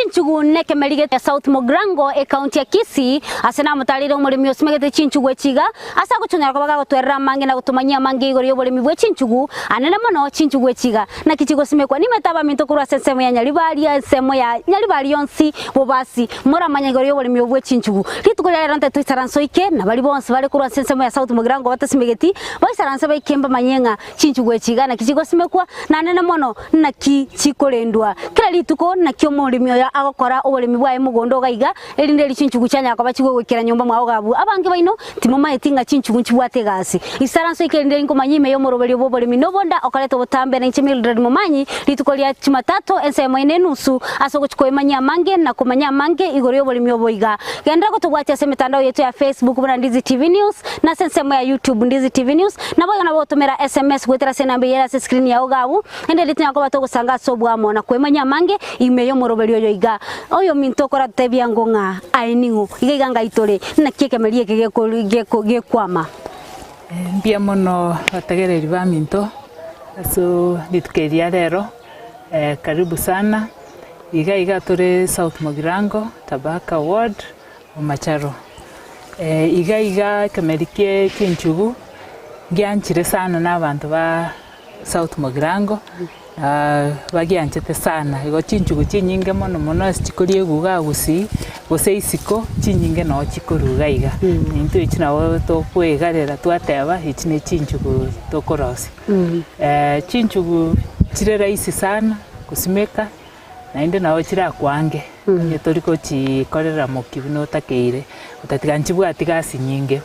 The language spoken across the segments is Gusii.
chinchugu nekemeri gete South Mugirango ekaunti ya Kisii ase namotareire omoremi osimegete chinchugu echi iga ase agochonyora koba gagotwerera amange na gotomanyia amange igoro y'oboremi bwe chinchugu anene mono chinchugu echi iga naki chigosimekwa nimete abaminto korwa ase ensemo ya Nyaribari ensemo ya Nyaribari yonsi bobasi moramanye igoro y'oboremi obo bwe chinchugu rituko ria rero nte toisaranse oike na baria bonsi bare korwa ase ensemo ya South Mugirango batasimegeti baisaranse baike mbamanye ng'a Chinchugu echi iga naki chigosimekwa, na nene mono naki chikorendwa. Kera rituko naki omoremi oyo agokora oboremi bwaye mogondo iga iga, erinde erio chinchugu chianyara koba chigogoikera nyomba mwao iga abwo. Abange baino timomaeti ng'a chinchugu nchibwate egasi. Isaranso eke erinde nkomanya ime y'omoroberio bw'oboremi nobonda okoreta obotambe na inche Mildred Momanyi, rituko ria Chumatato ensemo ene enusu, ase ogochia koemanyia amange na komanya amange igoro y'oboremi obo iga. Genderera gotobwatia ase emetandao yaito ya Facebook buna Ndizi TV News, na ase ensemo ya YouTube Ndizi TV News, Naboigo nabo gotomera sms goetera ase enamba eyio ere ase screen yao iga abwo, naende riria tonya koba togosanga ase oboamo na kwemanyia amange ime y'omoroberi oyo iga. Oyominto okoratotebia ngo ng'a aye ning'o? Iga iga ngai tore, naki ekemeri eke geko gekwama? Mbuya mono bategereri baminto ase rituko eri ria rero, karibu sana, iga iga tore South Mugirango, Tabaka ward, Omacharo. Iga iga ekemeri kie chinchugu ngianchire sana na abanto ba South Mugirango, bagianchete sana. Igo chinchugu chinyinge mono mono ase chikoriegwa igaa gusii, gose isiko, chinyinge noo chikorwa iga iga. Intwe echi nabo tokoegarera twateba echi ne chinchugu tokorosia. Chinchugu chire rahisi sana gosimeka. Naende nabo chirakwange, onye tori gochikorera moki buna otakeire, otatiga nchibwati gasi nyinge.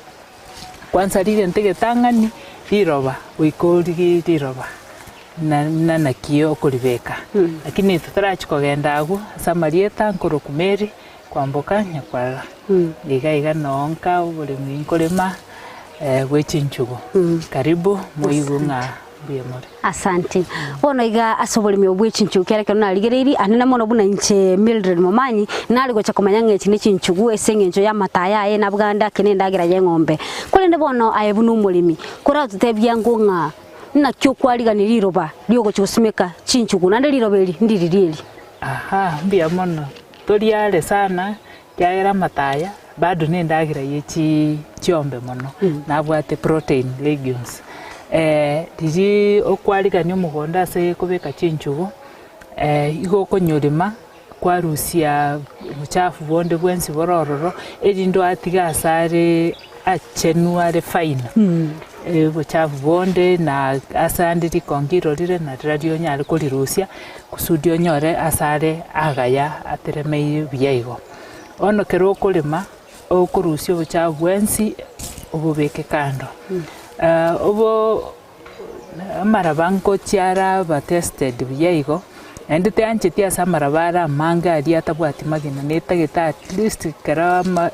Kwanza rigento egetang'ani, riroba, goika origie riroba, na na naki okoribeka. Lakini totarachia kogenda agwo, ase amarieta nkorokwa Mary, kwamboka nyakwarara. Iga iga noo nka oboremi nkorema bwe chinchugu. Karibu moigwe ng'a mbuya more. Asante. Bono iga ase oboremi obo bwe chinchugu kera ekero narigereirie, anene mono buna inche Mildred Momanyi, nare gocha komanya ng'a echi ne chinchugu ase eng'encho y'amataya aye nabwande ake na endagera y'eng'ombe. Korende bono aye buna omoremi, koratotebie ango ng'a naki okwarigania riroba riogochia gosimeka chinchugu, naende riroba eri ndiriria eri? Aha, mbuya mono. Toriare sana, ekiagera amataya bado na endagera ye chi chiombe mono, nabwate protein, legumes. Riria okwarigania omogondo ase kobeka chinchugu, igo okonyorema, kwarusia obochafu bonde bwensi bore ororo, erinde oatige ase are achenu are fine, obochafu bonde na ase ande rikongo rire narirorio onyare korirusia. Kusudi onyore asare agaya ateremeire buya igo. Bono kero okorema, okorusia obochafu bwensi obobeke kando. Obo amaraba ngochia araba tested buya igo, naende teancheti ase amaraba are amange aria atabwati magena, netagete atleast kero ama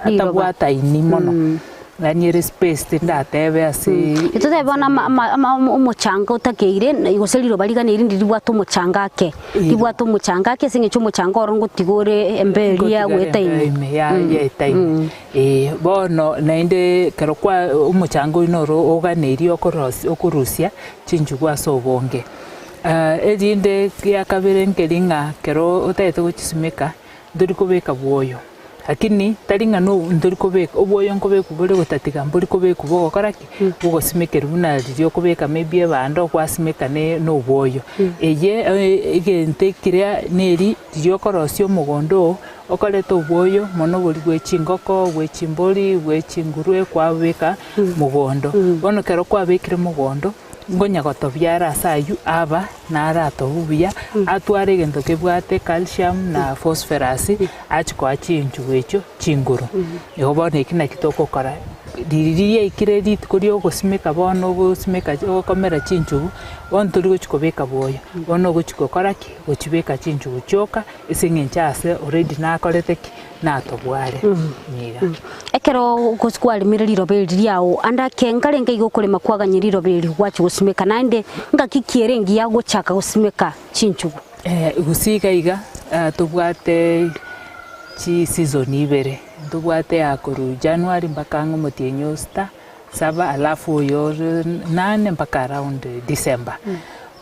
atabwataini mono, yaani ere space tindatebe ase. Totebe bono ama- ama- ama omochanga otakeire na gose riroba riganeiri ndiribwate omochanga ake, ribwate omochanga ake ase eng'encho omochanga oro ngotiga ore embeo eria Ngotigara yagoeta embeo ime. ime ya yaetaine. Eh, bono naende ekero kwa omochanga oyio noro oganeirie okorosia okorusia chinchugu ase obonge. Erinde gia kabere nkeri ng'a ekero otagete gochisimeka, ntori kobeka bwoyo, lakini tari ng'a no ntori kobeka, obwoyo nkobekwa bore gotatiga mbori kobekwa bogokora ki? Bogosimekerwa buna riria okobeka maybe ebando gwasimeka ne na obwoyo. Eye egento ekiria neri riria okorosia omogondo oo, okoreta obwoyo mono boria bwe chingoko, bwe chimbori, bwe chingurue kwabeka mogondo. Bono ekero kwabekire mogondo. Nkonya gotobia are ase ayio aba naratobu buya, atware egento kebwate calcium na phosphorus, achie koa chinchugu echio chinguru. Igo bono eki naki togokora, riria riaikire rituko ria ogosimeka bono ogosimeka ogokomera chinchugu, bono tori gochia kobeka bwoyo, bono ogochia gokora ki? Gochibeka chinchugu chioka ase eng'encho ase already nakorete ki? Natobware niga. Ekero gose kwarimire riroba eri riao, ande ake nkarenge iga okorema kwaganyia riroba eri gwachia gosimeka, naende ngaki ki ere engiya gochaka gosimeka chinchugu? Gose iga iga tobwate chiseason ibere, ntobwate ya korwa January mpaka ang'e omotienyi o sita, saba, alafu oyo ore nane mpaka around December.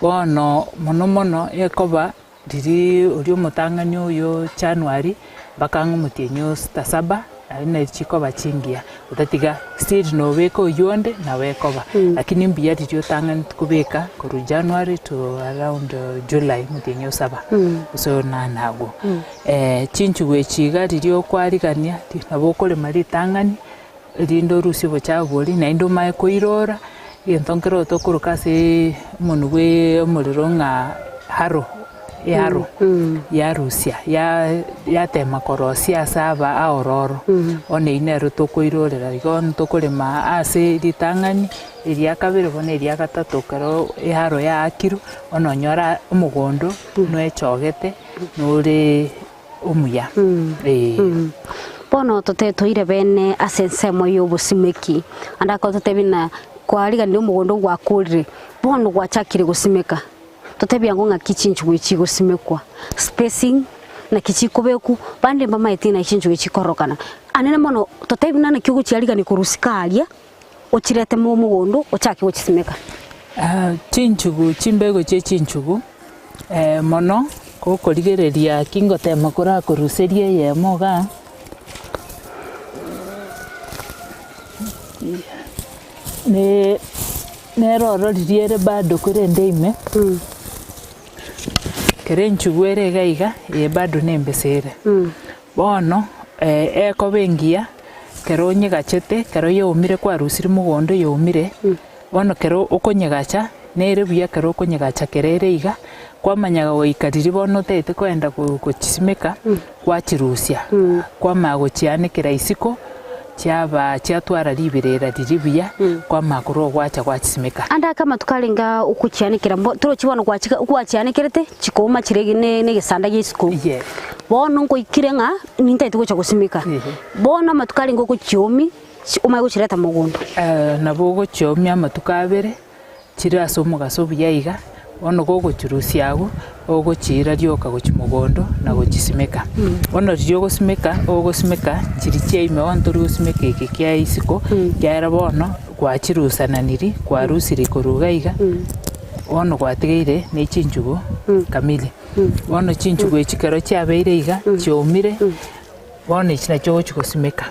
Bono mono mono ekoba. Riria oria omotang'ani oyo January mpaka ang'e omotienyi o sita saba, naende nari chikoba chingiya, otatiga still nobeka oywo onde nabo ekoba. Lakini mbuya riria otang'aneti kobeka korwa January to around July omotienyi o saba, gose onane agwo. Chinchugu echi iga riria okwarigania nabo okorema ritang'ani, erinde orusie obochafu boria naende omanye koirora, egento nkere tokoroka aseeee omonwe bwe omorero ng'a harrow, eharrow yarusia ya yatema korosia ase aba aororo, bono eywo nero tokoirorera igo bono tokorema ase ritang'ani, eria kabere bono eria gatato ekero eharrow yaakirwe, bono onyora omogondo noechogete noreee. omuya. Ee. Bono tote toire bene ase ensemo y'obosimeki, ande akototebia ng'a kwariganirie omogondo gwakorire, bono gwachakire gosimeka. Totebie ango ng'aki chinchugu echi chigosimekwa, spacing, naki chikobekwa, bande mbamaeti ng'a chinchugu echi chikororokana. Anene mono totebie buna naki ogochiarigania korwa isiko aria, ochirete mo omogondo ochake gochisimeka. Chinchugu chimbego chie chinchugu mono gokorigereria ki ngotema korakoruseria eyemo igaa, ne nere oro riria ere bado korende ime, ekero enchugu ere iga iga, eye bado nembese ere. Bono ekoba engiya ekero onyegachete, ekero yaomire kwarusirie mogondo yaomire, bono ekero okonyegacha, nere buya ekero okonyegacha kere ere iga, kwamanya goika riria bono otagete kogenda gochisimeka, kwachirusia, kwamanya gochianekera isiko, chiaba chiatwara riberera riria buya, kwamanya korwa gwacha gwachisimeka. Ande ake amatuko arenge aa okochianekera mbo torochi bono gwachika gwachianekerete chikooma chire ne ne egesanda gia isiko. Yes. Bono nkoikire ng'a nintagete gocha gosimeka, bono amatuko arenge ogochiomia chi omanye gochireta mogondo. Nabo ogochiomia amatuko abere, chire ase omogaso buya iga, bono gogochirusia agwo, ogochiira rioka gochia mogondo na gochisimeka. Bono riria ogosimeka, ogosimeka chiria chia ime bono tori gosimeka eke kia isiko, ekiagera bono gwachirusananirie, kwarusirie korwa iga iga, bono gwatigeire ne chinchugu kamili. Bono chinchugu echi ekero chiabeire iga, chiomire. Bono echi nachio ogochia gosimeka.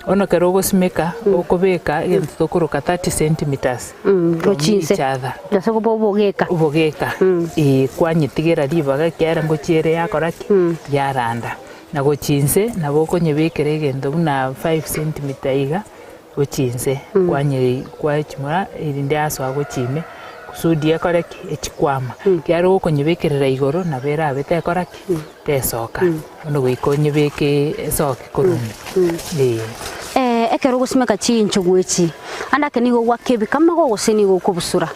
Bono ekero ogosimeka, okobeka egento tokoroka 30 centimetres from Gochia inse. each other. Gose koba obogeka. Obogeka, eh, kwanyetigera ribaga ekiagera ngochia ere yakora ki? Yaranda. Na gochia inse, nabo okonyebekera egento buna 5 centimeter iga. Gochia inse, kwanye kwachimora erinde asoa gochia ime, kusudi ekore ki? Echikwama. Ekiagera okonyebekerera igoro nabo erabe tekora ki? Tesoka. Bono goika onyebeke esoke korwa ime, eh. Ekero ogosimeka chinchogu echi, ande ake nigo ogwaka ebikamago gose nigo okobusura?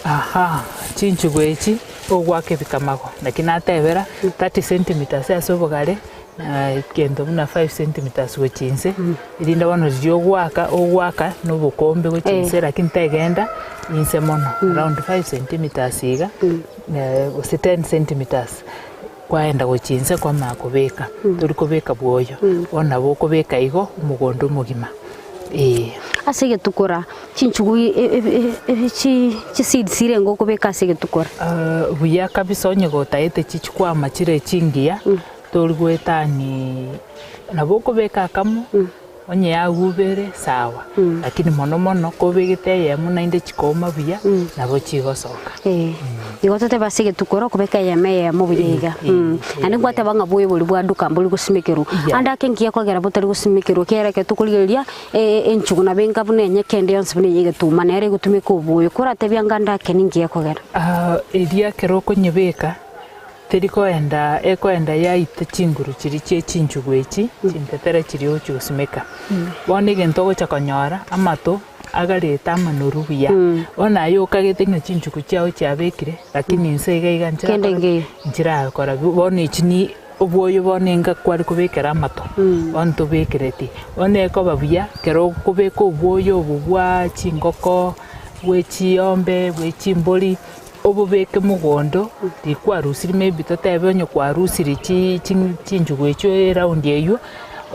Aha, chinchugu echi ogwaka ebikamago, naki natebera 30 centimetres ase obogare na egento buna 5 centimetres gochia inse. Erinde bono riria ogoaka, ogoaka na obokombe gochia inse lakini tegenda inse mono, around 5 centimetres iga, gose 10 centimetres, kwaenda gochia inse kwamanya kobeka, tori kobeka bwoyo, bono nabo okobeka igo omogondo omogima, eh. Ase egetukora, chinchugu chiseeds irenge okobeka ase egetukora? Buya kabisa onye gotaete chichikwama chire chingiya, tori goetani. Nabo okobeka akamo, onye yagubere sawa, lakini mono mono kobegete eyemo naende chikooma buya, nabo chigosoka. Eh, igo totebe ase egetukora okobeka eyemo eyemo buya iga. Naende ngwateba ng'a bwoye boria bwa duka mbori gosimekerwa. Ande ake nkiya kogera botari gosimekerwa ekiagera ekero tokorigereria enchugu nabo enga buna enyeke ende yonsi buna eye egetuma nere egotumeka obwoyo. Koratebia anga ande ake ninkiya kogera. Eria ekero okonyebeka. Teri koenda, ekoenda yaita chinguru chiria chie chinchugu echi, chintetere chiria ogochia gosimeka. Bono egento ogocha konyora, amato agarete amanoru buya. Bono aye okagete ng'a chinchugu chiago chiabekire, lakini inse iga iga Kende nchirakora ki? nkeiyo. Nchirakora bu, bono echi ni obwoyo bono enga kware kobekera amato, bono tobekereti. Bono ekoba buya, ekero okobeka obwoyo obo bwa chingoko, bwe chiombe, bwe chimbori. Obobeke mogondo, rikwarusiri maybe totebe onye kwarusiri chi chinchugu echio eround eywo,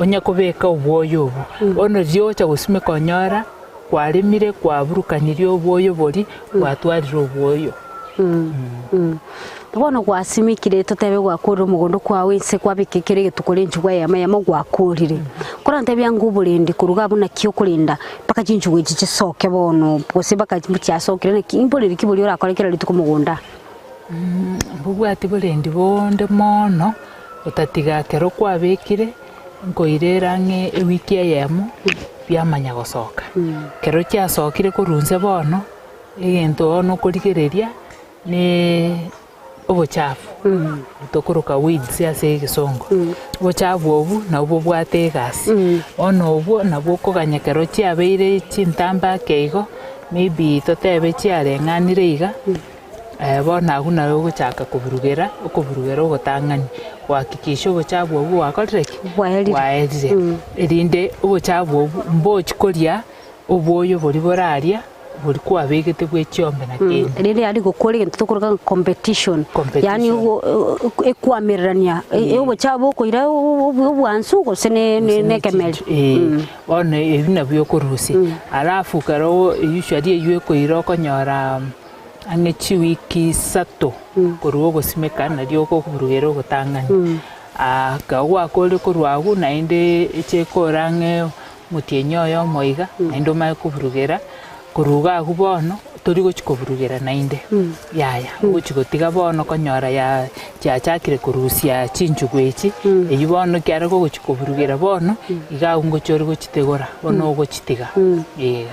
onye kobeka obwoyo obwo. Bono riria ogocha gosimeka onyora, kwaremire kwaburukanirie obwoyo boria, gwatwarire obwoyo. Bono gwasimekire totebe gwakorire omogondo kwao inse kwabeka ekero egetuko renchugu eyemo eyemo gwakorire. Korantebia ng'a oborendi korwa iga abwo naki okorenda mpaka chinchugu echi chisoke bono gose mpaka chiasokire naki mboreri ki boria orakore kera rituko mogondo aa? Mbobwati borendi bonde mono, otatiga ekero kwabekire, nkoirera ang'e ewiki eyemo, biamanya gosoka. Ekero chiasokire korwa inse bono, egento bono okorigereria. Ne obochafu tokoroka weeds ase egesongo, obochafu obwo nabwo bobwate egasi, bono obwo nabwo okoganya ekero chiabeire chintambe ake igo, maybe totebe chiareng'anire iga, bono abwo nabo ogochaka koburugera, okoburugera ogotang'ani, gohakikisha obochafu obwo gwakorire ki? Bwaerire. Bwaerire, erinde obochafu obwo mbochi koria Obwoyo boria boraria, boria kwabegete bwe chiombe na kende. Rende aria gokora egento tokoroka ng'a competition, Competition. yaani ekwamererania, obochafu bokoira obwansu gose ne ekemeri. Ee, bono ebi nabio okorusia. Alafu ekero usually eywo ekoira okonyora ang'e chiwiki isato korwa ogosimeka nario okoburugera ogotang'ani. Ekero gwakorire korwa abwo naende echekore ang'e Omotienyi oyomo iga, naende omanye koburugera, korwa iga agwo bono, tori gochia koburugera naende, yaya, ogochia gotiga bono konyora ya chiachakire korusia chinchugu echi, eywo bono ekiagera kogochia koburugera bono, iga agwo ngochia ore gochitegora, bono ogochitiga, eh.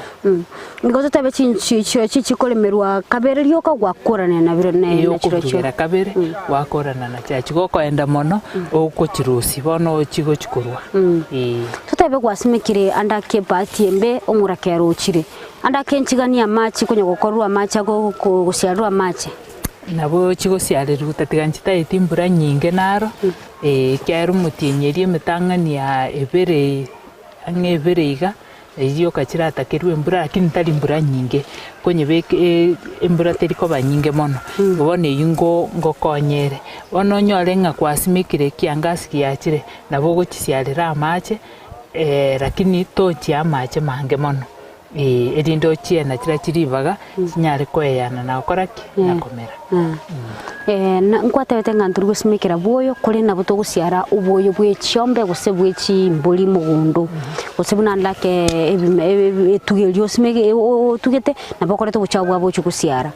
Nigo totebe chinchu echio chikoremerwa kabere rioka gwakorana nabiro ne Eyo na chirochio. okoburugera kabere, gwakorana na chiachi gokoenda mono, ogochirusia bono ochigochi korwa, eh. Totebe gwasimekire ande ake ebahati embe omorakera ochire, ande ake enchigani y'amache konya gokorwa amache ago gosiarerwa amache. Nabo chigosiarerwa gotatiga nchitaeti mbura nyinge naro, ekiagera omotienyi eria emetang'ani ya ebere ang'e ebere iga, Eyi rioka chiratakerwe embura lakini tari mbura nyinge, konyebeka embura teri koba nyinge mono, igo bono eywo ngo ngokonyere. Bono onyore ng'a kwasimekire ekiangasi giachire, nabo ogochisiarera amache lakini tochia amache mange mono, eh, erinde ochie na chiria ribaga, chinyare koeyana na gokora ki? Na komera. Nkwatebete ng'a ntori gosimekera bwoyo, korende nabo togosiara obwoyo bwe chiombe gose bwe chimbori mogondo, gose buna like ebime etugo eria osimeke otugete, nabo okoreta obochafu bwabo ochi gosiara.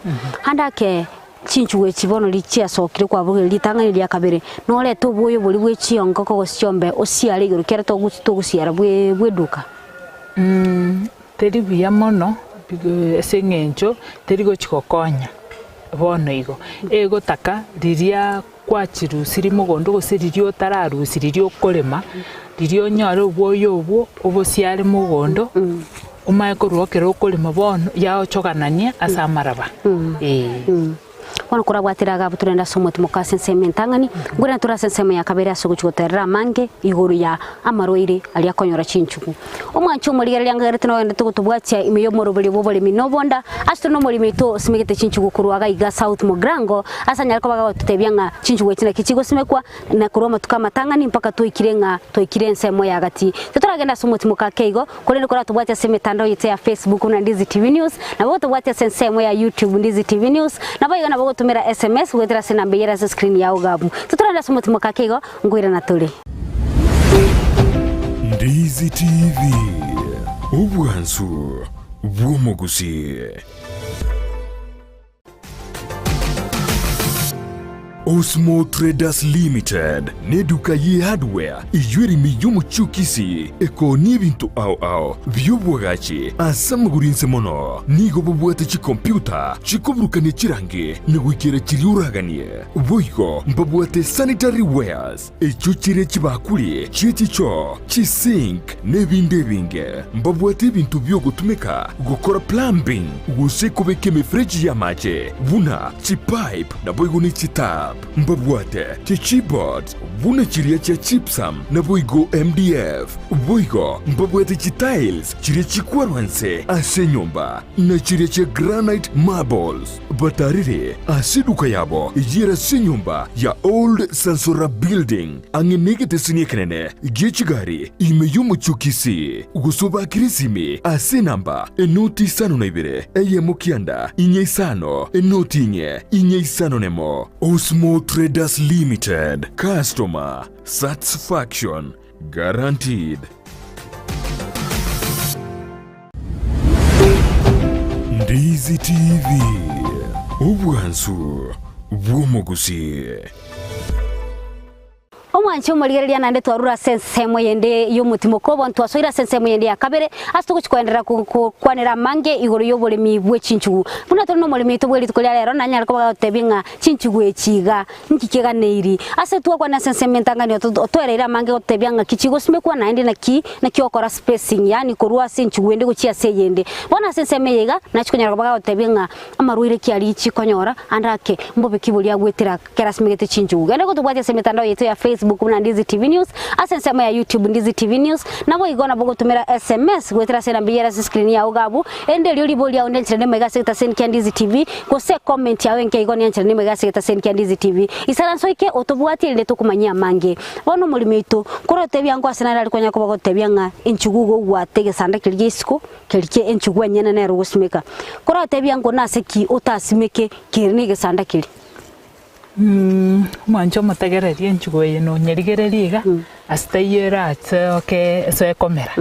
Naende ake chinchugu echi bono riria chiasokire kwabogeria ritang'ani ria kabere, norete obwoyo boria bwe chionkoko gose chiombe osiare igoro ekero togosiara bwe eduka. Teri buya mono ase eng'encho teri gochi gokonya bono igo, egotaka riria kwachirusirie mogondo gose riria otararusia riria okorema, riria onyore obwoyo obwo obosiare mogondo, omanye korwa ekero okorema bono yaochoganania ase amaraba eh. Bono korabwatire agabu torende ase omotimoka ase ensemo entang'ani, nkorende tore ase ensemo ya kabere ase ogochia goterera amange igoro ya amarwaire aria akonyora chinchugu. Omwanchi omorigereria angagerete nogenderete gotobwatia ime y'omoroberio bw'oboremi na obonda, ase tore nomoremi oito osimegete chinchugu korwa iga iga South Mogrango, ase anyare koba agototebia ng'a chinchugu echi naki chigosimekwa, na korwa amatuko amatang'ani mpaka twaikire ng'a twaikire ensemo ya gati. Titoragenda ase omotimoka ake igo, Korende koratobwate ase emetandao yaito ya Facebook buna Ndizi TV News, nabo gotobwate ase ensemo ya YouTube Ndizi TV News, naboigo nabo ogotumera SMS goetera ase enamba eyio ere ase screen yao gabu. Totorende ase omotimoka ake igo, nkoirana tore. Ndizi TV, obwansu bw'omogusii. Osmo Traders Limited neduka ye hardware eyio ere ime y'omochie o Kisii ekoonia ebinto ao ao bi'obwagachi ase amagoro inse mono. Nigo bobwate chikompyuta chikoburukania chirangi na goikera chiria oraganie. Boigo mbabwate sanitary wares echio chire chibakuri chie chichoo, chisink na ebinde ebinge. Mbabwate ebinto bi'ogotumeka gokora plumbing gose kobeka emefereji y'amache buna chipipe naboigo ne chitap. chitap, mbabwate chichipboards buna chiria chia gypsum naboigo MDF. Boigo mbabwate chitiles chiria chikwarwa nse ase enyomba, na chiria chia granite marbles. Batarire ase eduka yabo eyere ase enyomba ya Old Sansora Building, ang'e negeteseni ekenene gie chigari ime y'omochie o Kisii. Gose obakire esimi ase enamba enoti isano na ibere, eyemo kianda, inye isano, enoti inye, inye isano nemo. Osmo Traders Limited, Customer Satisfaction Guaranteed. Ndizi TV, obwansu bw'omogusii. Omwanche omorigereria naende twarure ase ensemo yende y'omotimoko obo ntwasoire ase ensemo yende ya kabere ase togochi koenderera gokwanera amange igoro y'oboremi bwe chinchugu. Buna tore nomoremi oito bwe rituko ria rero nanyare koba gagotebia ng'a chinchugu echi iga Nki keganeiri? Ase twakwana ase ensemo entang'ani otwereire amange gotebia ng'aki chigosimekwa naende naki naki ogokora spacing yaani korwa ase enchugu ende gochia ase eyende. Bono ase ensemo eye iga nachi konyara koba gagotebia ng'a amarwaire ki aria chikonyora ande ake mbobe ki boria agwetera ekero asimegete chinchugu. Genda gotobwatia ase emetandao yaito ya Facebook buna Ndizi TV News, ase ensemo ya YouTube Ndizi TV News, naboigo nabo ogotumera SMS goetera ase enamba eyio ere ase escreen yao iga abwo, Ende erio riborio riao nenchera nemaiga ase egetaseni kia Ndizi TV, gose ecomment yao enke igo nenchera nemaiga ase egetaseni kia Ndizi TV. Isaransa oike otobwatie erinde tokomanyie amange. Bono omoremi oito, korotebia ango ase nare are konya koba gotebia ng'a enchugu igo ogwate egesanda keria gia isiko, keria kia enchugu enyene nere ogosimeka. Korotebia ango nase ki otasimeke kere na egesanda keria. Mwanche omotegererie enchugu eye nonyerigererie iga, ase taiyo eratsoke esoe komera.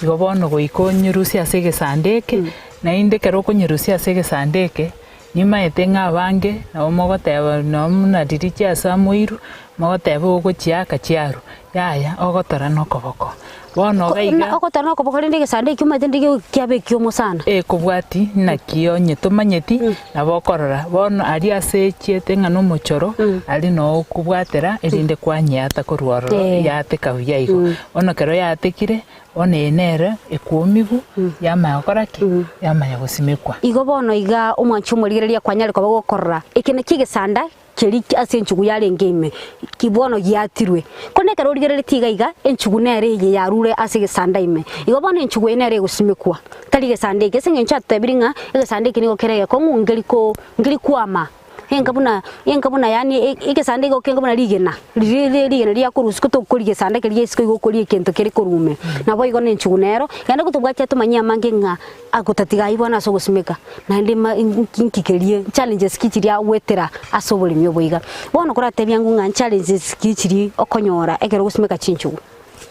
Igo bono goika onyerusie ase egesanda eke, naende ekero okonyerusia ase egesanda eke, nimaete ng'a abange nabo mogoteba nabo buna riria chiasamoirwe, mogoteba ogochiaka chiarwa, yaya ogotora na okoboko. Bono iga iga. Ogotora nokoboko rende egesanda ekio omanyete ndike kiabe ekiomo sana. Ekobwati naki onye tomanyeti nabo okorora. Bono aria ase echiete ng'a nomochoro aria noo okobwatera erinde kwanyeata korwa ororo yateka buya igo. Bono ekero yatekire bono eye nere ekwomigu yamanya gokora ki? Yamanya gosimekwa. Igo bono iga omwanchi omorigereria kwanyare koba gokorora eke nakio egesanda keria ase enchugu yarenge ime, ki bono giatirwe. Korende ekero origereretie iga iga, enchugu nere eye yarure ase egesanda ime. Igo bono enchugu eye nere egosimekwa, tari egesanda eke. Ase eng'encho atotebirie ng'a egesanda eke nigo kere egekong'u nkeri ko nkeri kwama, enga buna enga buna yaani egesanda igo kenga buna rigena, riria ri rigena riakorusia tokoria egesanda keria gia isiko igo okoria egento kere korwa ime. Naboigo na enchugu nero, genda gotobwatia tomanyie amange ng'a Agotatiga ayio bono ase ogosimeka, naende ma inki kerie challenges ki chiria agwetera ase oboremi obo iga. Bono koratebia ng'u ng'a challenges ki chiria okonyora ekero ogosimeka chinchugu.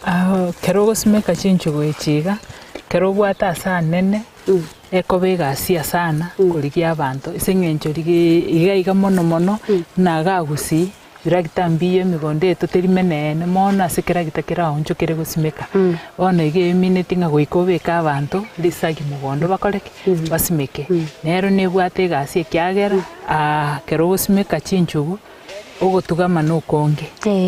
Ekero ogosimeka chinchugu echi iga, ekero obwate ase anene, ekoba egasi sana korigia abanto ase eng'encho rigiii iga iga mono mono, buna igaa gusii. Biragita mbiya emegondo eye toteri menene mono ase keragita keraonchokere gosimeka. Bono iga emineti ng'a goika obeke abanto risagi mogondo bakore ki? Basimeke. Nero nebwate egasi ekiagera ekero ogosimeka chinchugu, ogotugama na okonge.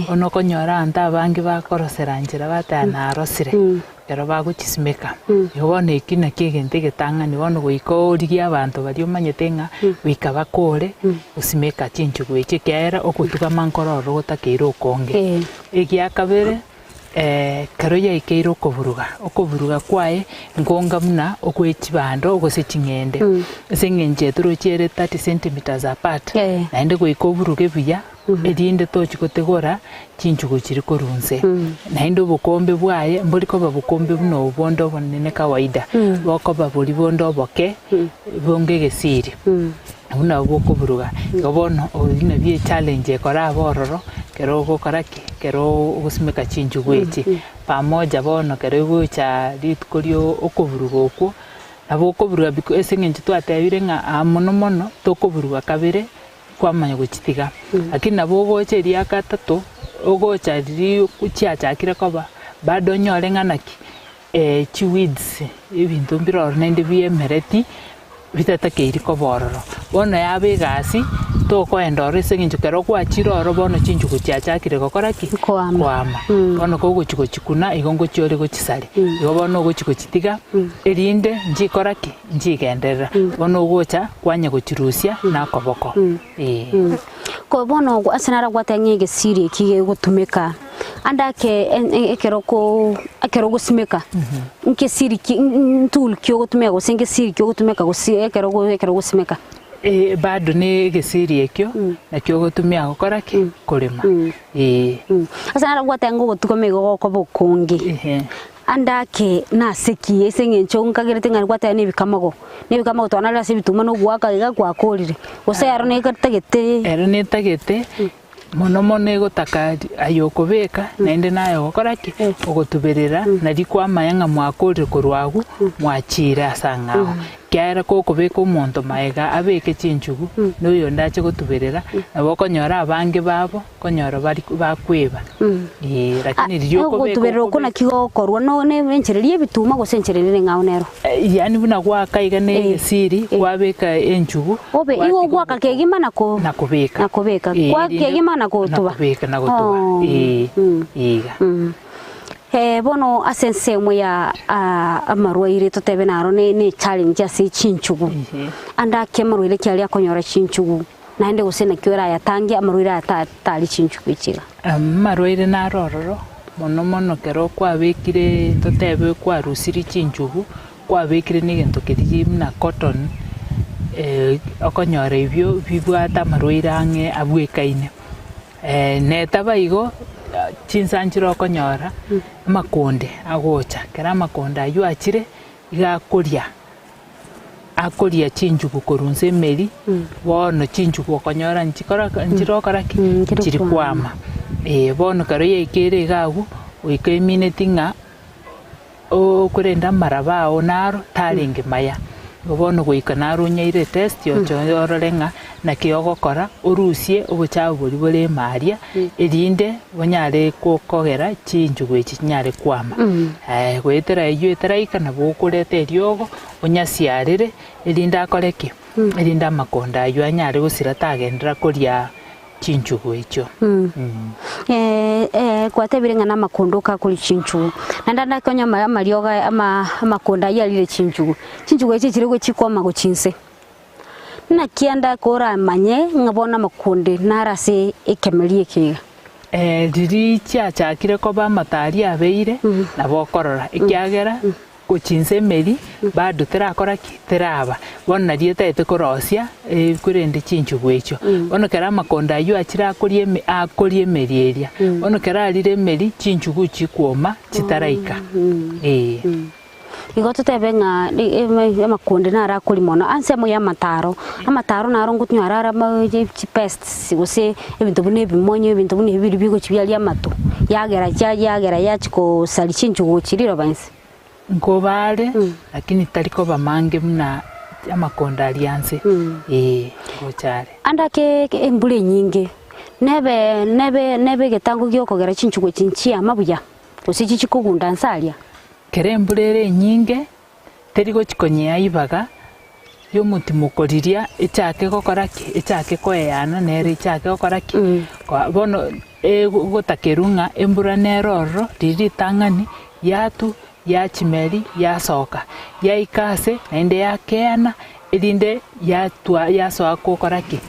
Bono okonyora abanto abange bakorosera nchera bateba narosire. Ekero bagochisimeka, igo bono eki nakio egento egetang'ani bono goika origie abanto baria omanyete ng'a goika bakore gosimeka chinchugu echi ekiagera ogotugama nkoro ororo gotakeire okonge. Egia kabere ekero yaikeire okoburuga, okoburuga kwaye nkonga buna okwe chibando gose ching'ende, ase eng'encho etorochi ere 30 centimetres apart, naende goika oburuge buya. Erinde tochi gotegora chinchugu chiria korwa inse. Naende obokombe bwaye mbori koba bokombe buna obo bonde obonene kawaida, bokoba boria bonde oboke bonge egesiri, obwo nabwo bokoburuga. Igo bono oyio nabio echallenge ekoraba ororo ekero ogokora ki? Ekero ogosimeka chinchugu echi. Pamoja bono ekero egocha rituko rio okoburuga okwo, nabo okoburuga biko ase eng'encho twatebire ng'a aa mono mono tokoburuga kabere. Kwamanya gochitiga. Lakini nabo ogocha eria gatato, ogocha riria chiachakire koba, bado onyore ng'a naki chiweeds, ebinto mbire ororo naende biemereti, bitatakeiri koba ororo. Bono yaba egasi, tokoenda ororo ase eng'encho ekero gwachire ororo bono chinchugu chiachakire gokora ki? Koama. Koama. Bono kogochi gochikuna, igo ngochia ore gochisaria. Igo bono ogochi gochitiga, erinde nchikora ki? Nchigenderera, bono ogocha kwanya gochirusia nakoboko, ee. Andake bono ase naragwate ng'a egesiri eki gegotumeka, andake ekero ko ekero ogosimeka, nkesiri ki ntool ki ogotumeka gose ngesiri ki ogotumeka gose ekero ekero ogosimeka? Bado na egesiri ekio nakio ogotumia gokora ki? Korema. Ee. Ase naragwate ng'a ogotuko igo gokoba okonge. Ande ake nase ki? Ase eng'encho nkagerete ng'a gwateba nebikamago, nebikamago twanarire ase ebituma na ogoaka iga gwakorire, gose ero negatagete. Ero netagete mono mono egotaka aye okobeka naende naye ogokora ki? Ogotuberera nari kwamanya ng'a mwakorire korwa agwo mwachire ase ang'ao. Ekiagera gokobeka omonto magega abeke chinchugu na oyonde ache gotuberera, nabo okonyora abange babo konyora bari bakweba. Ee, lakini riria okobeka Ogotuberera okwo okobeka naki gokorwa no ne enchera eria y'ebituma gose enchera ere eng'ao nero? Yaani buna gwaka iga na egesiri, kwabeka enchugu, Obe igo gwatiga ogwaka obokombe. kegima na ko Na kobeka. na kobeka. Ee, Kwa erinde kegima na na gotuba. kobeka na gotuba. Oh, Ee, mm. iga. Bono ase ensemo ya amarwaire totebe naro ne ne challenge ase chinchugu. Ande ake amarwaire ki aria akonyora chinchugu naende gose naki orayatange amarwaire aya ta tari chinchugu echi iga? Amarwaire naro ororo mono mono ekero kwabekire totebe kwarusirie chinchugu kwabekire na egento keria buna cotton okonyora ebio bibwate amarwaire ang'e abwekaine. Netaba igo, chinsa nchire okonyora amakonde agocha, ekero amakonde aywo achire, iga akoria, akoria chinchugu korwa inse emeri, bono chinchugu okonyora nchikora nchirokora ki? Nchiri kwama. Bono ekero yaikeire iga abwo, goika emineti ng'a. Korende amaraba ao naro tarenge maya. Igo bono goika naro onyaire etest oche orore ng'a naki ogokora orusie obochafu boria bore ime aria erinde bonyare kogera chinchugu echi chinyare kwama. Goetera eywo etaraika nabo okoreta eriogo onyasiarere erinde akore ki? Erinde amakonda aywo anyare gosira tagenderera koria chinchugu echio. Gwatebire ng'a namakondo okakoria chinchugu, naende ande akonye amariogo aya amakondo ayio arire chinchugu, chinchugu echio chire gochikwama gochia inse. Naki ande oramanye ng'a bono amakonde nare ase ekemeri eke iga? Riria chiachakire koba amato aria abeire, nabo okorora, ekiagera Gochia inse emeri, bado terakora ki? Teraba. Bono nario etagete korosia korende chinchugu echio. Bono ekero amakondo ayio achire akoria eme akoria emeri eria, bono ekero arire emeri, chinchugu chikwoma chitaraika, eh. Igo totebe ng'a amakonde naro akoria mono, ansemo ya amataro, amataro naro ngotonyora are ama chipests gose ebinto buna ebimonyo ebinto buna ebi biria bigochia biaria amato, yagera yagera yachia kosaria chinchugu chiria riroba inse. Nkoba are, lakini tari koba mange buna amakonda aria anse, ee, ngocha are. Ande ake embura enyinge, nebe nebe nebe egetango gi'okogera chinchugu echi nchiama buya, gose chichie kogunda nse aria. Kera embura ere enyinge, teri gochia konyea ibaga y'omotimoko riria echake gokora ki? Echake koeyana nere echake gokora ki? Koa bono egotakerwa ng'a embura nere ororo riria ritang'ani yatwa yachimeri yasoka, yaika ase naende yakeana erinde yatwa yasoa gokora ki?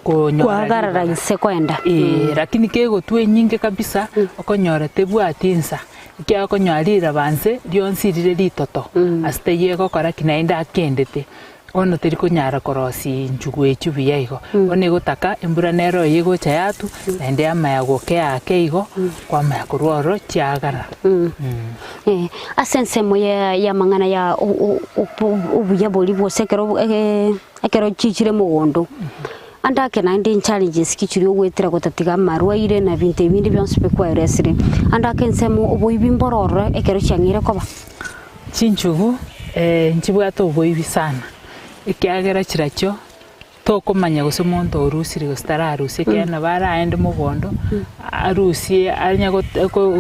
Konyora Kwagarara ribaga. inse koenda. Eeh, lakini kegotwa enyinge kabisa okonyora tebwati insa. Ekiagera okonyora riraba nse rionsi rire ritoto, ase taiyo egokora ki naende akendete, bono teri konyara korosia nchugu echio buya igo. Bono egotaka embura nere oyo egocha yatwa, naende yamanya gokea ake igo, kwamanya korwa ororo chiagara. Ase ensemo ya y'amang'ana ya obuya boria bwose ekero ekero chichire mogondo. Ande ake naende inchallenges ki chiria ogoetera gotatiga amarwaire na ebinto ebinde bionsi pi kwaeresire. Ande ake ensemo oboibi mboro ororo ekero chiang'eire koba. Chinchugu nchibwate oboibi sana, ekiagera chirachio tokomanya gose omonto orusire gose tararusia ekiagera nabo araende mogondo arusie anye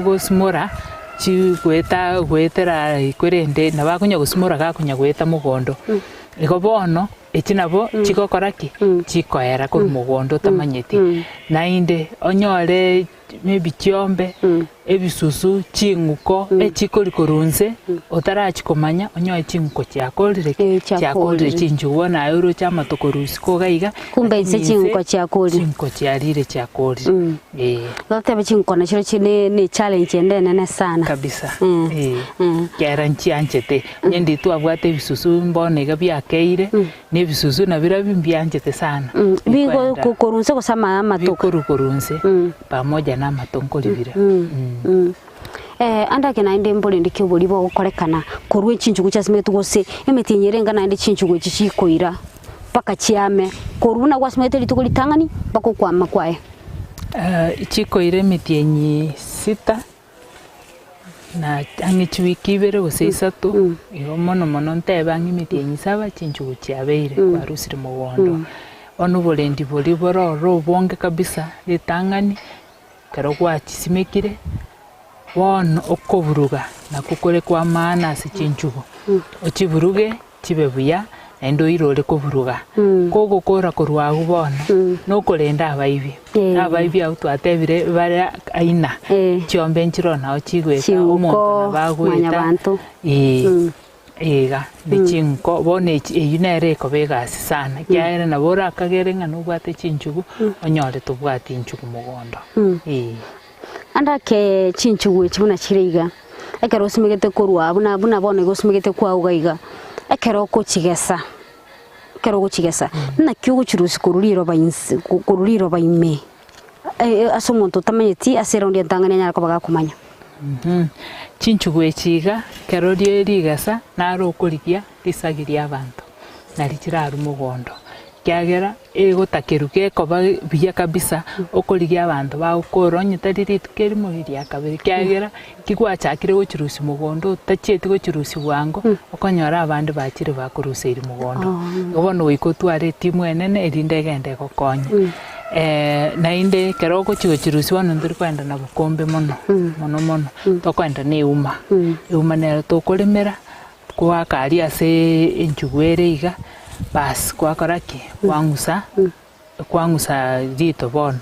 gosimora chigoeta goetera korende nabo akonya gosimora gakonya goeta mogondo. Igo bono. Echi nabo chigokora ki? Chikoera korwa mogondo otamanyeti. Naende onyore. maybe chiombe, ebisusu, ching'uko, echikori korwa inse, otarachia komanya onyore ching'uko chiakorire ki? Eh, Chiakorire chiakorire. chinchugu bono aye oroche amato korwa isiko iga iga, Kumbe inse lakini ching'uko chiakorire. Ching'uko chiarire chiakorire, eh. Goteba ching'uko nachio chi ne ne challenge ende enene sana. Kabisa, Mm. eh. Mm. Ekiagera nchianchete, onye ndiri twabwate ebisusu mbono iga biakeire, na ebisusu nabirobio mbianchete sana. Mm, bigo Bikoenda. ko- korwa inse gose ama amatuko. Bikorwa korwa inse, Mm. pamoja na amato nkoribire. Mm. Mm. Mm. Eh, ande ake naende mbore ndike oboria bogokorekana korwa echinchugu chiasimegetwe gose emetienyi ere enga naende chinchugu echi chikoira mpaka chiame korwa buna gwasimegete rituko ritang'ani mpaka okwama kwaye. Chikoira emetienyi sita na ang'e chiwiki ibere gose isato, igo mono mono ntebe ang'e emetienyi saba chinchugu chiabeire kwarusire mogondo. Bono oborendi boria bore ororo obonge kabisa ritang'ani ekero gwachisimekire, bono okoburuga nakwo kore kwa maana ase chinchugu, ochiburuge chibe buya, naende oirore koburuga. Kogokora korwa agwo bono, nokorenda abaibi. Abaibi abwo twatebire bare aina, chiombe nchiroo nao chigoeta, Ching'uko, omonto nabo agoeta, mwanyabanto. eh, iga, ne ching'uko, bono echi eywo nere ekoba egasi sana, ekiagera nabo orakagere ng'a nobwate chinchugu, onyore tobwati nchugu mogondo, eh. Ande ake chinchugu echi buna chire iga, ekero osimegete korwa buna buna bono iga osimegete kwao iga iga, ekero okochigesa, ekero ogochigesa, naki ogochirusia korwa riroba inse korwa riroba ime ase omonto otamanyeti ase eraundi entang'ani anyare koba gakomanya. Chinchugu echi iga, ekero rie rigesa, naro okorigia risagi ri'abanto, nari chirarwe mogondo, ekiagera egotakerwa gekoba buya kabisa, okorigia abanto bagokora onye tari rituko erimo riria kabere, ekiagera kigwachakire gochirusia mogondo otachieti gochirusia bwango, okonyora abande bachire bakoruseiri mogondo. Igo bono goika otware etimu enene erinde egende egokonye. Naende ekero ogochia gochirusia bono ntori kogenda na bokombe mono, mono mono, tokoenda na euma, euma nero tokoremera. Kwaka aria ase enchugu ere iga, bas kwakora ki? Kwang'usa, kwang'usa rito bono.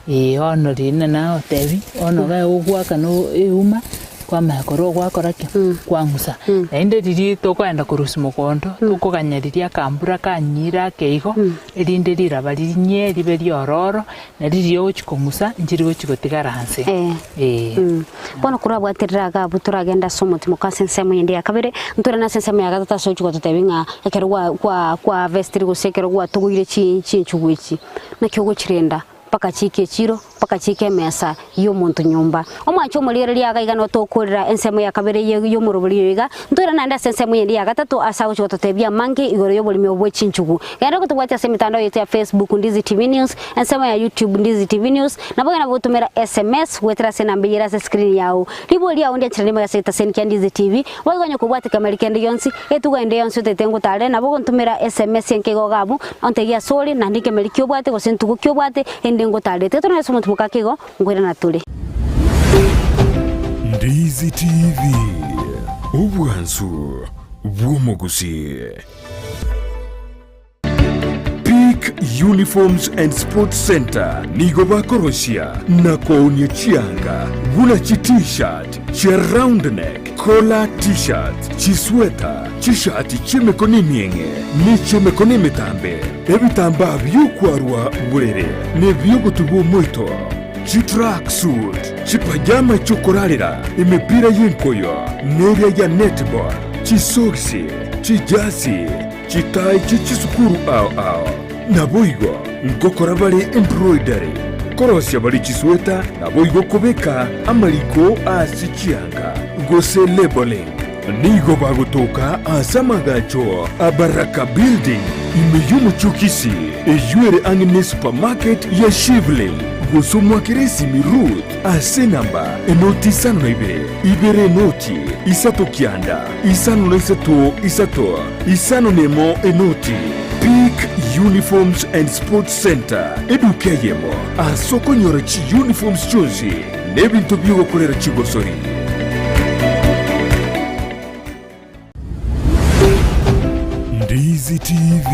Eeh bono riria nagotebia, bono iga ogwaka na euma, kwamanya korwa gwakora ki? Kwang'usa. Naende riria tokoenda korusia mogondo, tokoganya riria akambura kanyire ake igo, erinde riraba rinyie ribe riororo, Na riria ogochia kong'usa, nchiri gochia gotigara nse. Ee. Bono korabwaterere iga abwo toragende ase omotimoka ase ensemo eyende ya kabere, ntoirane ase ensemo ya gatato ase ochia gototebia ng'a ekero gwa gwa gwa harvestire gose ekero gwatogoire chi chinchugu echi, naki ogochirenda mpaka chiike echiro, mpaka chiike emesa ya omonto nyomba. Omwanche omorigereria iga iga notokorera ensemo ya kabere eye y'omorobori oyo iga, ntoirane naende ase ensemo eyende ya gatato ase agochia gototebia amange igoro y'oboremi obo bwe chinchugu. Genda gotobwatia ase emetandao yaito ya Facebook Ndizi TV News, ensemo ya YouTube Ndizi TV News, nabo genda gotumera SMS goetera ase enamba eyere ase screen yao. Ribori riao ndiachire rimo ase egetaseni kia Ndizi TV, boigo onye kobwate kemeri kende gionsi, etugo ende yonsi otagete ngotarere, nabo ogontumera SMS enke igo iga abwo, ontebie ase ore, naende nkemeri ki obwate gose ntugo ki obwate, ende ngotarere. Tiga torore ase omonto mokake igo, nkoirana tore. Ndizi TV, obwansu bw'omogusii. Peak Uniforms and Sports Centre nigo bakorosia na koonia chianga buna chi T-shirt, chia round neck, collar T-shirts, chisweta, chishati chi'emekono emieng'e ne chi'emekono emetambe, ebitambaa bi'okwarwa borere na ebi'ogotubwa omoito, chitrack suit, chipajama chi'okorarera, emepira y'enkoyo, neria ya netball, chisogisi, chijasi, Chitai chie chisukuru ao ao. Naboigo ngokora bare embroidery, korosia bare chisweta, naboigo kobeka amariko ase chianga, gose labeling. Nigo bagotoka ase amagacho a Baraka Building ime y'omochie o Kisii, eyio ere ang'e ne supermarket ya Shivling, gose omoakere esimi Ruth ase enamba enoti isano na ibere, ibere enoti, isato kianda, isano na isato isato. Isano nemo enoti, Peak Uniforms and Sports Centre, eduka eyemo ase okonyora chiuniforms chionsi na ebinto bi'ogokorera chigosori. Ndizi TV,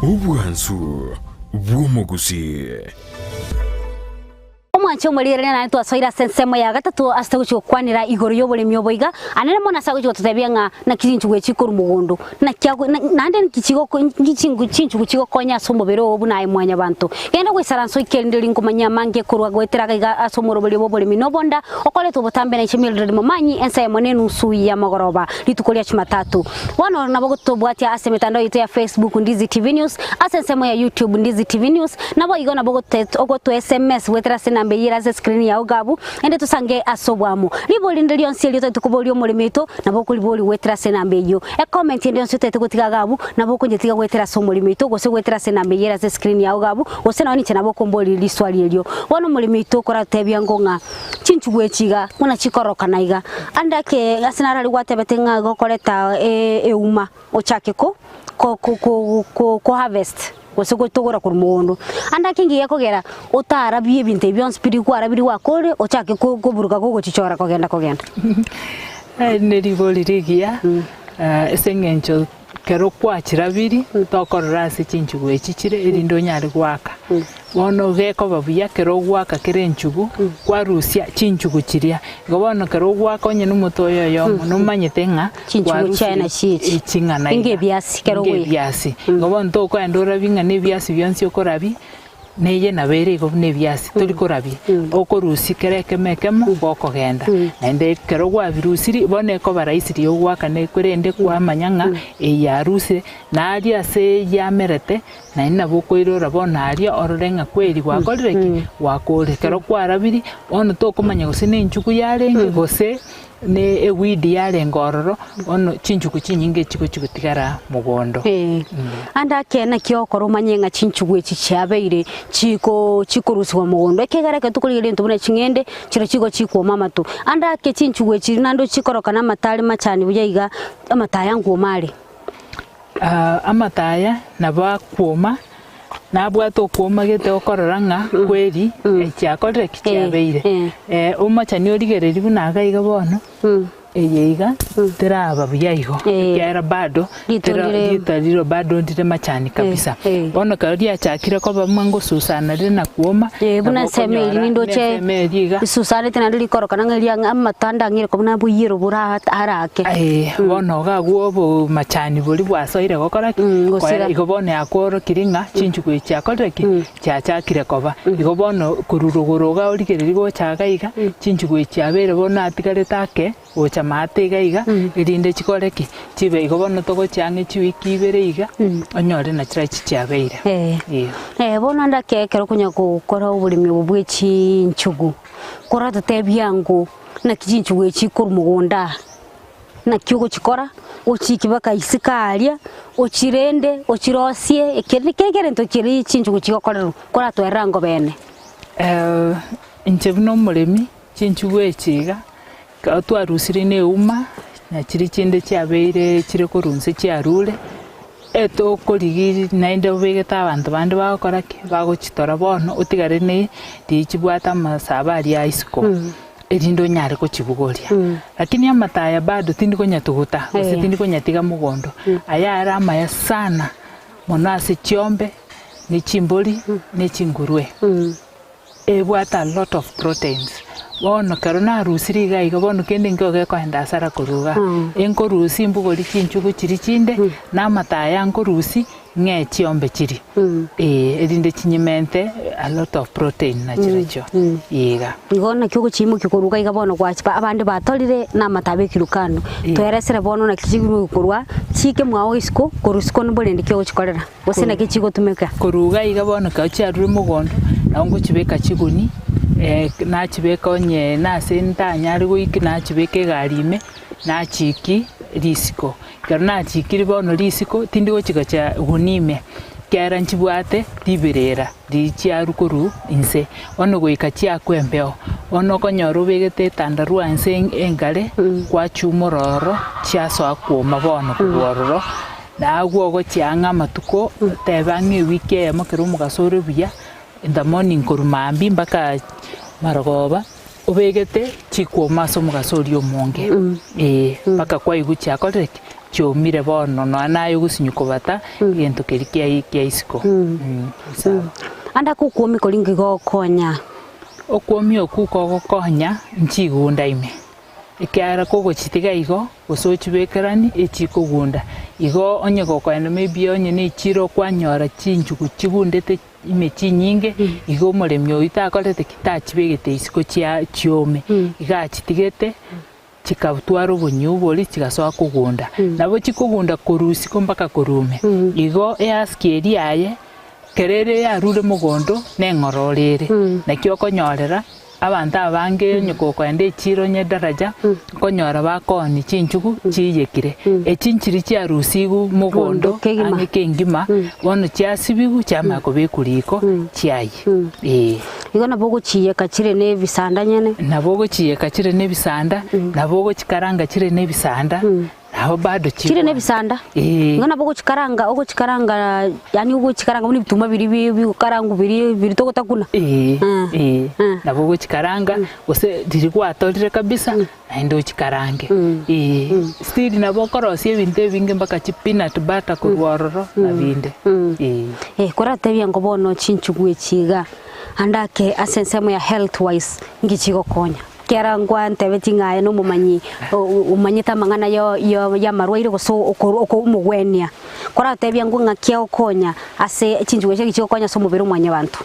obwansu bw'omogusii. Omwanche omorigereria naende twasoire ase ensemo ya gatato ase togochia gokwanera igoro y'oboremi obo iga, anene mono ase agochia gototebia ng'a naki chinchugu echi chikorwa mogondo, naki ago naende nki chigoko nki chingu chinchugu chigokonya ase omobere oo buna aye mwanyabanto. Genda goisaransa oike erinde rinkomanyia amange korwa goetera iga iga ase omoroberio bw'oboremi na obonda, okoretwa obotambe na inche Mildred Momanyi, ensa eyemo na enusu y'amagoroba, rituko ria Jumatatu. Bono nabo gotobwatia ase emetandao yaito ya Facebook Ndizi TV News, ase ensemo ya YouTube Ndizi TV News, naboigo nabo ogotoa SMS goetera ase enamba eyio ere ase escreen yao iga abwo, naende tosange ase oboamo. Ribori rinde rionsi erio otagete koboria omoremi oito, nabo okoriboria goetera ase enamba eyio. Ecomment ende yonsi otagete gotiga iga abwo, nabo okonyetiga goetera ase omoremi oito, gose goetera ase enamba eyio ere ase escreen yao iga abwo, gose nonye ninche nabo okomboria riswali erio. Bono omoremi oito okoratotebia ngo ng'a chinchugu echi iga, buna chikorokana iga, ande ake ase naro aria gwatebete ng'a igo okoreta euma ochake ko ko ko ko ko harvest gose gotogora korwa mogondo. Ande ake ngiya ekogera otarabie ebinto ebi bionsi pi rikwarabire gwakore ochake ko koburuka kogochichora kogenda kogenda. Ne rigori rigiya ase eng'encho Ekero kwachirabiri, tokorora ase chinchugu echi chire, erinde onyare goaka. Bono gekoba buya ekero ogoaka kera enchugu, kwarusia chinchugu chiria. Igo bono ekero ogoaka onye nomote oyo oyomo, nomanyete ng'a Chinchugu chiaye kwarusirie nachio echi. ching'ana Inga iga. ebiasi ekero Inga ogoika. ebiasi. Igo bono tokoenda orabie ng'a na ebiasi bionsi okorabia, Neye nabo ere igo buna ebiasi, tori korabia, okorusia kera ekemo ekemo gokogenda. Naende ekero kwabirusirie, bono ekoba rahisi riria ogoakana korende kwamanya ng'a eye yarusire, na aria ase yamerete, naende nabo okoirora bono aria orore ng'a kweri gwakorire ki? Gwakorire. Ekero kwarabirie, bono tokomanya gose na enchugu yarenge gose ne eweed yarenge ororo, bono chinchugu chinyinge chigochi gotigara mogondo. Ee. Ande ake naki ogokora omanye ng'a chinchugu echi chiabeire chiko chikorusigwa mogondo, ekiagera ekero tokorigereria ebinto buna ching'ende, chiro chigo chikwoma amato. Ande ake chinchugu echi naende ochikoroka na amato are machani buya iga, amato aya nkwoma are. Amato aya nabo akwoma, nabwate okwoma gete okorora ng'a kweri chiakorire ki? Chiabeire. Omochani origereria buna iga iga bono, eye iga teraba buya igo, ekiagera bado Rito ndire- rito riro bado ndire machani kabisa. Eh. Bono ekero riachakire koba buna ngosusana rire na kwoma, Eh, buna nabo ensemo eri okonyora nindoche buna ensemo eri iga. isusanete naende rikorokana ng'a eria ng'a amatanda ang'ire koba buna boiyero bore arake. Aye, bono iga abwo obomachani boria bwasoire gokora ki? Mm, gosira. Koera igo bono yakworokirie ng'a chinchugu echi chiakorire ki? Chiachakire koba. Igo bono korwa rogoro iga origereria gocha iga iga, chinchugu echi chiabeire bono atigarete ake, gocha maate iga iga, erinde chikore ki? Chibe igo bono togochia ang'e chiwiki ibere iga, onyore na chirachi chiabeire. Eh. Eeh. Eh, bono ande ake ekero okonya gokora oboremi obo bwe chinchugu, koratotebia ango naki chinchugu echi chikorwa mogondo aa, naki ogochikora, ochiike mpaka isiko aria, ochirende, ochirosie, ekeri keri egento keria chinchugu chigokorerwa, koratwerere ango bene. Inche buna omoremi, chinchugu echi iga, Ekero twarusirie na euma, na chiria chinde chiabeire chire korwa inse chiarure, etokorigia naende obegete abanto bande bagokora ki? Bagochitora bono otigare ne riria chibwate amasabo aria a isiko, erinde onyare kochibogoria. Lakini amato aya bado tindi konyatuguta, gose tindi konyatiga mogondo, aya are amaya sana mono ase chiombe, ne chimbori, ne chingurue. Ebwate a lot of proteins. Bono ekero narusirie iga iga bono kende nkeigo gekoenda asara korwa igaa. Enkorusia mbogori chinchugu chiria chinde, na amato aya nkorusia ng'ee chiombe chiria, eh, erinde chinyimente a lot of protein nachirochio, iga. Igo naki ogochiimokia korwa iga iga bono gwachipa abande batorire na amato abekirwe kando. Tweresere bono naki chigurwe korwa chiike mwao isiko korwa isiko niborende ki ogochikorera. Gose naki chigotumeka. Korwa iga iga bono ekero chiarure mogondo, nabo ngochibeka chiguni, nachibeka onye nase ntanyare goiki nachibeka egari ime, nachiiki risiko. Ekero nachiikire bono risiko, tindi gochigacha guni ime, ekiagera nchibwate riberera riria chiarwa korwa inse. Bono goika chiakwa embeo, bono okonyora obegete etandarua inse engare, kwachumora ororo, chiasoa kwoma bono korwa ororo. Na agwo ogochia ang'e amatuko, otebe ang'e ewiki eyemo ekero omogaso ore buya, in the morning korwa mambia mpaka marogoba, obegete chikwoma ase omogaso oria omonge, eh, mpaka kwaigwa chiakorire ki? Chiomire bono nonya naye ogosinywa kobata egento keria kia kia isiko, sawa. Ande ake okwomia koria inki gokonya? Okwomia okwo kogokonya nchigunda ime, ekiagera kogochitiga igo, gose ochibekeranie echikogunda. Igo onye gokoenda maybe onye ne echiro kwanyora chinchugu chigundete ime chinyinge, igo omoremi oyio takorete ki? Tachibegete isiko chia chiome, iga achitigete chikatwara obonyuu boria chigasoa kogunda. Nabo chikogunda korwa isiko mpaka korwa ime. Igo easki eria yaye, ekero ere yarure mogondo, neng'ororo ere. Naki okonyorera, abanto abange onye kokoenda echiro onye edaraja, okonyora bakoonia chinchugu chiiyekire. Echi nchiria chiarusigwe mogondo Kegima. ang'e kengima, bono chiasibigwa chiamanya kobekwa riko chiayia, ee. Igo nabo ogochiyeka chire nebisanda nyene. Nabo ogochiyeka chire nebisanda, nabo ogochikaranga chire nebisanda, nabo bado Chire chigwansa. nebisanda? Ee. Igo nabo ogochikaranga ogochikaranga yaani ogochikaranga buna ebituma biria bi bigokarangwa biria biria togotakuna? Ee, Mm. ee. Mm. Nabo ogochikaranga, gose riria gwatorire kabisa, naende ochikarange. Ee. Still nabo okorosia ebinto ebinge mpaka chi peanut butter korwa ororo, na binde. Ee. Eh, koratebie ngo bono chinchugu echi iga, ande ake ase ensemo ya health wise, nki chigokonya? Ekiagera nkwantebetie ng'a aye nomomanyi omanyete amang'ana yo yo y'amarwaire gose oko oko omogwenia. Koratebie ngo ng'aki agokonya ase chinchugu echi chigokonya ase omobere o mwanyabanto?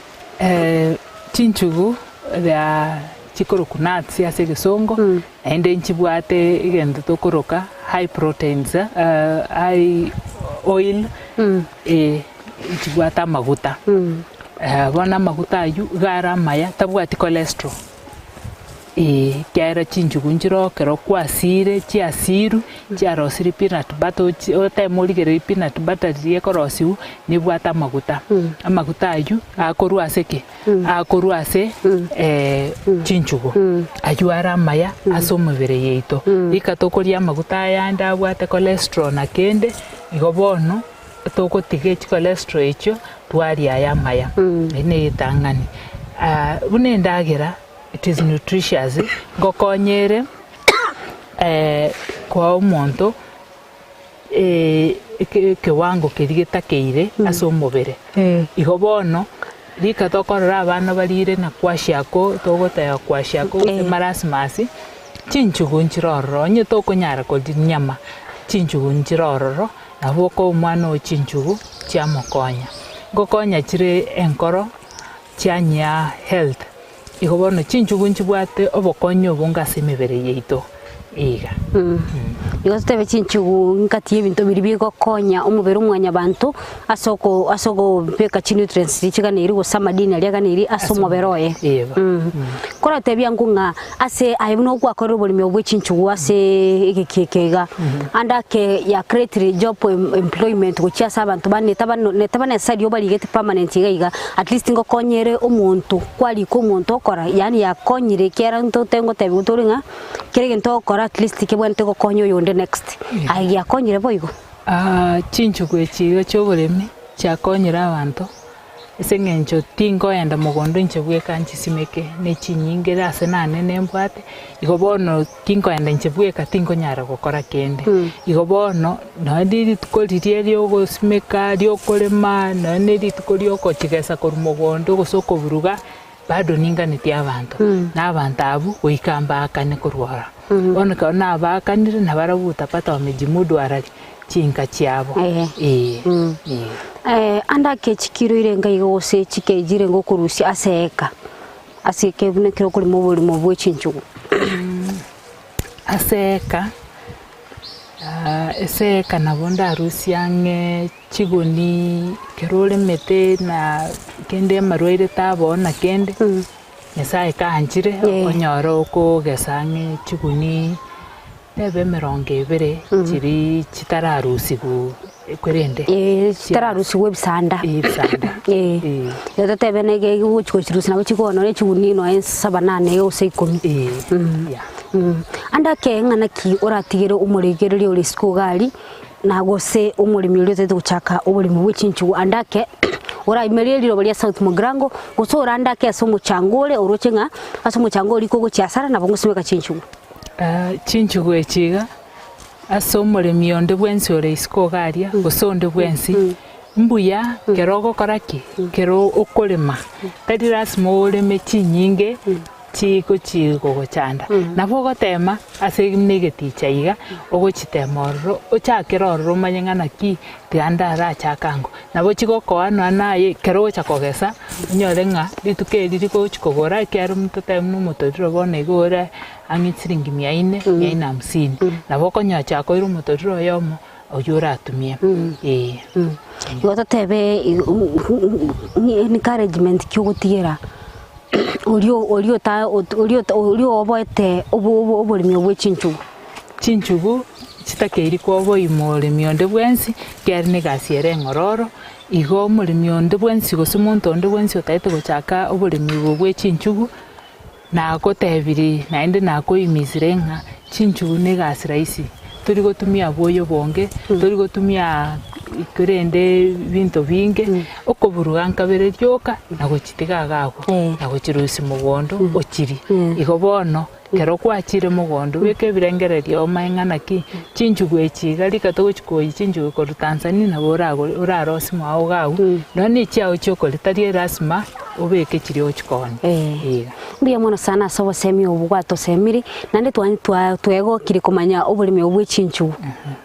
Chinchugu ria chikorokwa nuts ase egesongo, naende nchibwate egento tokoroka high proteins, high oil, nchibwate amaguta. Bono amaguta aywo iga are amaya tabwati cholesterol. Ekiagera chinchugu nchire ekero kwasire chiasirwe, chiarosirie peanut butter ochi oteme origererie peanut butter riria ekorosiwa, nebwate amaguta. Amaguta aywo akorwa ase ki? Akorwa ase chinchugu, aywo are amaya ase omobere yaito. Rika tokoria amaguta ayande abwate cholesterol na kende, igo bono togotiga echicholesterol echio twaria aya amaya, eri ne ritang'ani. Buna endagera it is nutritious, ngokonya ere koa omonto ekewango keria getakeire ase omobere. Igo bono, rika tokorora abana barire na kwashiako, togoteba kwashiako gose marasmus, chinchugu nchire ororo, onye tokonyara koria nyama, chinchugu nchire ororo, nabo okoa omwana oo chinchugu chiamokonya. Ngokonya chire enkoro chianyia health, igo bono chinchugu nchibwate obokonyi obonge ase emebere yaito iga. Igo totebe chinchugu ngati y'ebinto biria bigokonya omobere o mwanyabanto ase oko ase okobeka chinutrients chiria chiganeiri gose amadini aria aganeiri ase omobere oye. Eba. Koratebia ng'o ng'a ase aye buna ogwakorire oboremi obo bwe chinchugu ase egeki eke iga, ande ake ya creatire job employment gochia ase abanto bande netaba netaba necessary obarigete permanent iga iga, at least ngokonyere omonto kwarika omonto okora yaani yakonyire ekiagera ntote ngotebiwa tore ng'a kera egento ogokora at least kebwenerete gokonya oyonde next, aye giakonyire boigo? Chinchugu echi iga chia oboremi chiakonyire abanto. Ase eng'encho tinkoenda mogondo inche bweka nchisimeke, ne chinyinge ere ase nane nembwate, igo bono tinkoenda inche bweka tinkonyara gokora kende. Igo bono nonye ne rituko riria riogosimeka, riokorema, nonye ne rituko riokochigesa korwa mogondo gose okoburuga, bado ninganetie abanto, na abanto abwo goika mbaakane korwa ororo. Bono ekero nabaakanire nabarabwo utapata wamejimudu arari chinka chiabo, ee, ee. Ande ake chikiro irenge iga gose chikeji irenge okorusia ase eka, ase eke buna ekero okorema oboremo bwe chinchugu. Ase eka, ase eka nabo ndarusie ang'e chiguni ekero oremete na kende amarwaire taboo na kende, Nyasaye kaanchire okonyora okogesa ang'e chiguni Tebe emerongo ebere chiria chitararusigwa korende. Ee, chitararusigwa ebisanda. Ee, ebisanda. Ee. Ee. Igo totebe na ege gochi gochirusia nabo chikoba nonye chigunia nonya saba nane iga gose ikomi. Ee, yeah. Ande ake ng'a naki oratigere omoregereria ore isiko iga aria, na gose omoremi oria otagete gochaka oboremi bwe chinchugu ande ake oraimerie riroba ria South Mugirango, gose orande ake ase omochango ore oroche ng'a ase omochango oria kogochia asara nabo ngosimeka chinchugu. Chinchugu echi iga, ase omoremi onde bwensi ore isiko iga aria, gose onde bwensi, Mbuya kero ogokora ki? Kero okorema, tari lasima oreme chinyinge chigochi gogochanda. Nabo ogotema ase buna egeticha iga, ogochitema ororo, ochakere ororo omanye ng'a naki tiga ndarachake ango. Nabo chigokoa nonya naye ekero ogocha kogesa, onyore ng'a rituko eri rigochi kogora ekiagera totebe buna omotoriro bono iga ore ang'e chiringi mia inne, mia inne hamsini. Nabo okonyora chiakoire omotoriro oyomo. Oyio oratumie, ee. Igo totebe encouragement ki ogotigera oria oria ota oria oria oboete oboremi obwe chinchugu? Chinchugu chitakeiri koboyia moremi onde bwensi, ekiagera na egasi ere eng'ororo, igo omoremi onde bwensi gose omonto onde bwensi otagete gochaka oboremi obo bwe chinchugu, Nagotebirie, naende nakoimisire ng'a chinchugu negasi rahisi, tori gotumia bwoyo obonge, tori gotumia korende binto binge, okoburuga nkabere rioka na gochitiga iga agwo, na gochirusia mogondo ochirie. Igo bono, ekero kwachire mogondo beka ebirengererio omanye ng'a naki, chinchugu echi iga rika togochi koyia chinchugu korwa Tanzania nabo oragore orarosie mwao iga agwo, nonya na echiago chiokoria tari erasima obeke chiria ogochi koonia. Iga. Mbuya mono sana ase obosemi obo gwatosemiri, naende twa twa twegokire komanya oboremi obo bwe chinchugu.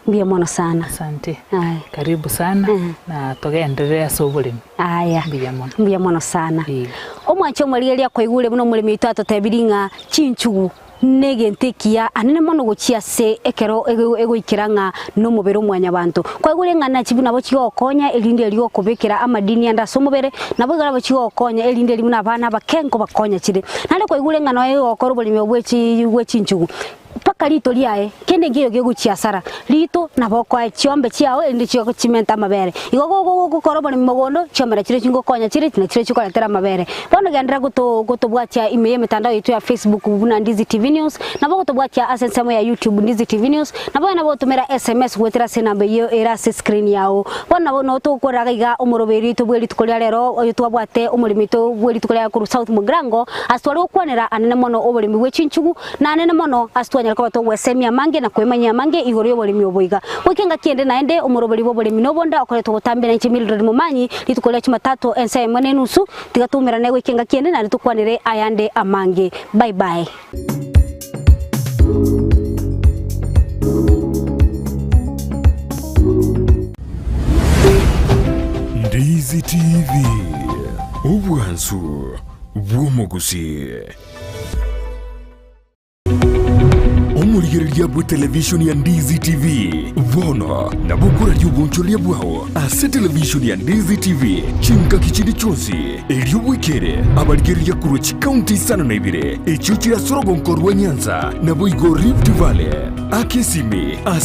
Mbuya mono sana. Asante. Aye. Karibu sana na togenderere ase oboremi. Aya. Mbuya mono. Mbuya mono sana. Iga. Omwanchi omorigereria akoigure buna omoremi oito atotebirie ng'a chinchugu Negento ekiya anene mono gochia ase ekero egoikera ng'a nomobere o mwanyabanto. Kwaigure ng'a nachi nabo chigokonya erinde erio okobekera amadini ande ase omobere, nabo igo nabo chigokonya erinde erio buna abana abake nkobakonya chire. Naende kwaigure ng'a nonya egokora oboremi obwe bwe chinchugu, mpaka rito riaye kende nkeiyo gegochia asara, rito nabo okoa chiombe chiao erinde chimente amabere. Igo gokora oboremi mogondo, chiombe nachio chingokonya chire nachio chikoretera amabere. Bono genderera gotobwatia ime y'emetandao yaito ya Facebook buna Ndizi TV News, nabo gotobwatia ase ensemo ya YouTube Ndizi TV News, nabo nabo gotomera SMS goetera ase enamba eyio ere ase screen yao. Bono nabo noo togokorera iga iga omoroberi oito bwe rituko ria rero oyo twabwate omoremi oito bwe rituko ria korwa South Mugirango ase tware gokwanera anene mono oboremi bwe chinchugu na anene mono ase twanyare koba togwesemia amange na kwemanyia amange igoro y'oboremi obo iga. Goika engaki ende naende omoroberi bw'oboremi nobonda okoretwa gotambia nainche Mildred Momanyi rituko ria Jumatatu ensa eyemo na enusu. Tiga toumerane goika engaki ende naende tokwanere ayande amange. Bye bye. Ndizi TV, obwansu bw'omogusii. Omorigereria bw'etelevishoni ya Ndizi TV bono nabo okoraria obonchoreria bwao ase televishoni ya Ndizi TV chingaki chinde chionsi, erio bwekere abarigereria korwa chikaunti isano na ibere echio chire ase orogonko rwa Nyanza naboigo Rift Valley. Aka esimi ase.